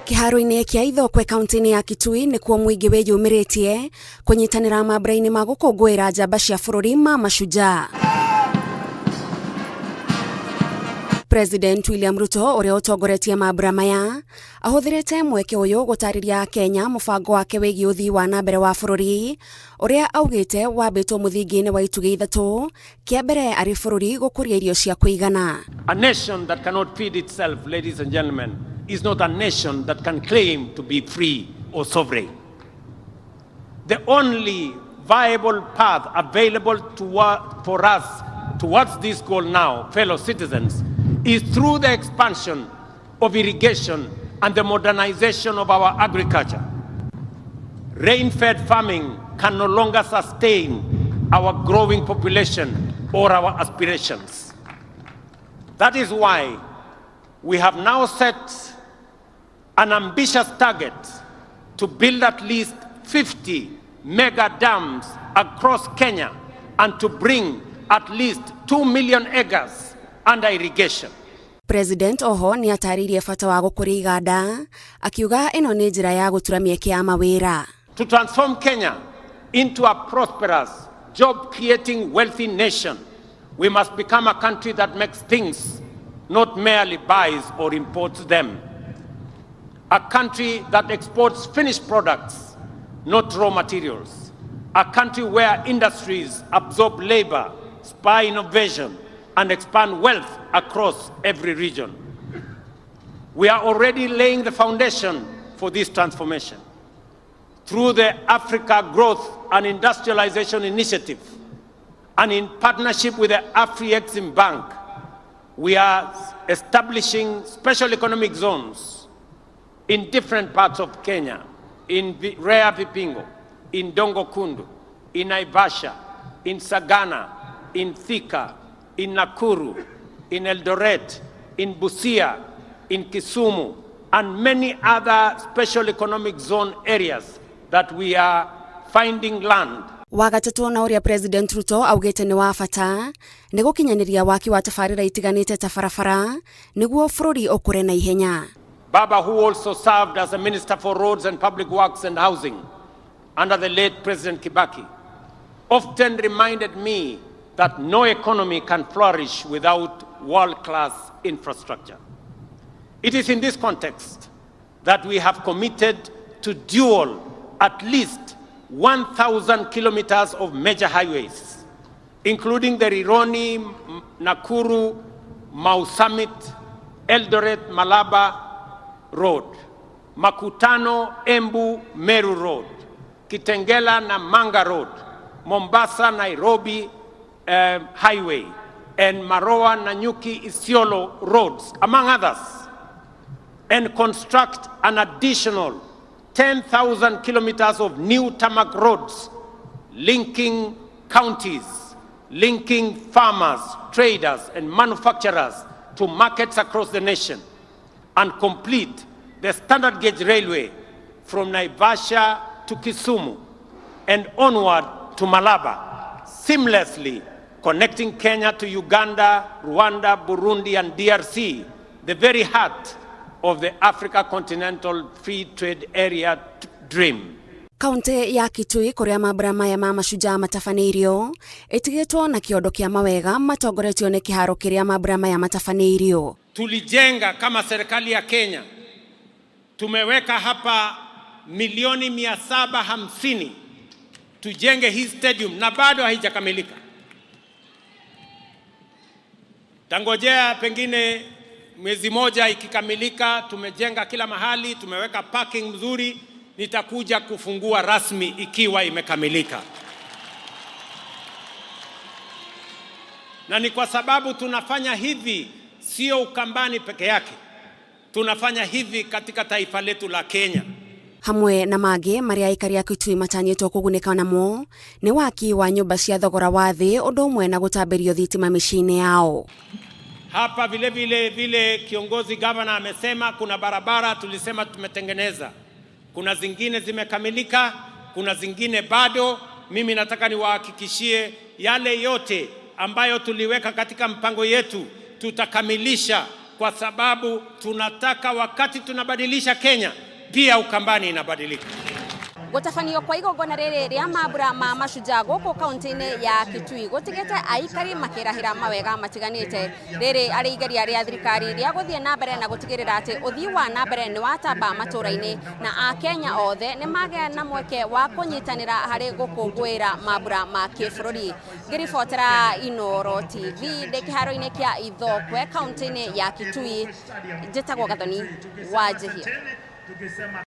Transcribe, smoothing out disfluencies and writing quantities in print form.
Kĩharo-inĩ kĩa Ithookwe kaunti-inĩ ya Kitui nĩkuo mũingĩ wĩyumĩrĩtie kũnyitanĩra mambura-inĩ ma gũkũngũĩra njamba cia bũrũri ma Mashujaa. President William Ruto ũrĩa ũtongoretie mambura maya ahũthĩrĩte mweke ũyũ gũtarĩria Akenya mũbango wake wĩgiĩ ũthii wa na mbere wa bũrũri ũrĩa augĩte wambĩtwo mũthingi-inĩ wa itugĩ ithatũ, kĩa mbere arĩ bũrũri gũkũria irio cia kũigana. A nation that cannot feed itself, ladies and gentlemen, is not a nation that can claim to be free or sovereign. The only viable path available for us towards this goal now, fellow citizens, is through the expansion of irrigation and the modernization of our agriculture. Rain-fed farming can no longer sustain our growing population or our aspirations. That is why we have now set an ambitious target to build at least 50 mega dams across Kenya and to bring at least 2 million acres under irrigation. President oho nĩ atarĩirie bata wa gũkũria iganda akiuga ĩno nĩ njĩra ya gũtura mĩeke ya mawĩra. To transform Kenya into a prosperous, job-creating, wealthy nation, we must become a country that makes things, not merely buys or imports them. A country that exports finished products, not raw materials. A country where industries absorb labor, spur innovation, and expand wealth across every region. We are already laying the foundation for this transformation. Through the Africa Growth and Industrialization Initiative, and in partnership with the Afri-Exim Bank, we are establishing special economic zones in different parts of Kenya, in Rare Vipingo, in Dongo Kundu, in Naivasha, in Sagana, in Thika, in Nakuru, in Eldoret, in Busia, in Kisumu, and many other special economic zone areas that we are finding land. Wa gatatũ na ũrĩa President Ruto augĩte nĩ wa bata nĩ gũkinyanĩria waki wa tabarĩra itiganĩte ta barabara nĩguo bũrũri ũkũre na ihenya. Baba, who also served as a Minister for Roads and Public Works and Housing under the late President Kibaki, often reminded me that no economy can flourish without world-class infrastructure. It is in this context that we have committed to dual at least 1,000 kilometers of major highways, including the Rironi, Nakuru, Mau Summit, Eldoret, Malaba Road, Makutano, Embu, Meru Road, Kitengela, Namanga Road, Mombasa, Nairobi Highway, and Maroa, Nanyuki, Isiolo roads, among others, and construct an additional 10,000 kilometers of new tarmac roads linking counties, linking farmers, traders, and manufacturers to markets across the nation, and complete the standard gauge railway from Naivasha to Kisumu and onward to Malaba, seamlessly connecting Kenya to Uganda, Rwanda, Burundi, and DRC, the very heart of the Africa Continental Free Trade Area dream. Kaunti ya Kitui kuria mambura maya ma Mashujaa matabanĩirio ĩtigĩtwo na kĩondo kĩa mawega matongoretio nĩ kĩharo kĩrĩa mambura maya matabanĩirio. Tulijenga kama serikali ya Kenya, tumeweka hapa milioni 750 tujenge hii stadium na bado haijakamilika. Tangojea pengine mwezi moja ikikamilika, tumejenga kila mahali, tumeweka parking mzuri, nitakuja kufungua rasmi ikiwa imekamilika. Na ni kwa sababu tunafanya hivi sio Ukambani peke yake, tunafanya hivi katika taifa letu la Kenya. Hamwe na mangĩ marĩa aikari a Kitui matanyĩtwo kũgunĩka namo nĩ waki wa nyũmba cia thogora wa thĩ ũndũ ũmwe na gũtambĩrio thitima mĩciĩ-inĩ yao. Hapa vile vile vile kiongozi gavana amesema kuna barabara tulisema tumetengeneza, kuna zingine zimekamilika, kuna zingine bado. Mimi nataka niwahakikishie yale yote ambayo tuliweka katika mpango yetu tutakamilisha kwa sababu tunataka wakati tunabadilisha Kenya, pia Ukambani inabadilika. Gũtabanio kwa igongona rĩrĩ rĩa mambura ma mashujaa gũkũ kaunti-inĩ ya Kitui gũtigĩte aikari makĩrahĩra mawega matiganĩte. Rĩrĩ arĩ igeria rĩa thirikari rĩa gũthiĩ na mbere na gũtigĩrĩra atĩ ũthii wa na mbere nĩ watamba matũra-inĩ na akenya othe nĩ magĩa na mweke wa kũnyitanĩra harĩ gũkũngũĩra mambura ma kĩbũrũri. Ngĩribotera Inooro TV ndĩ kĩharo-inĩ kĩa Ithokwe kaunti-inĩ ya Kitui, njĩtagwo Gathoni wa Njihia.